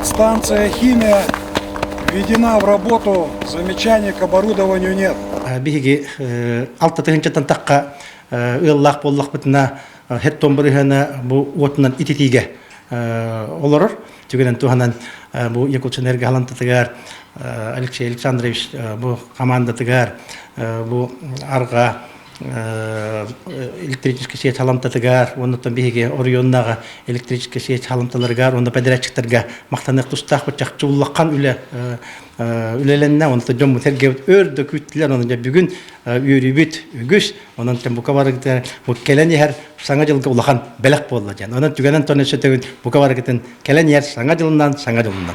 Станция «Химия» введена в работу, замечаний к оборудованию нет. Биһиги 6 тыһыынчаттан тахха ыаллаах буоллахпытына, хеттон бырыһыана бу уотунан ититиигэ олорор. Түгэнэн туһанан бу Якутсэнерго халантатыгар Алексей Александрович бу командатыгар бу арҕа электрическэй сеть халамтатыгар, оннуттан биһиги оройуоннааҕы электрическэй сеть халамталарыгар уонна подрядчиктарга махтаныах тустаахпыт. Чахчы улахан үлэ үлэлэннэ, онтон дьоммут сэргэбит өр да күүттүлэр, онон дьэ бүгүн үөрүүбүт үгүс. Онон бука барыгытын бу кэлэн иһэр Саҥа дьылга улахан бэлэх буолла диэн. Онон түгэнэн тон өссө төгүн бука барыгытын кэлэн иһэр Саҥа дьылынан, Саҥа дьылынан.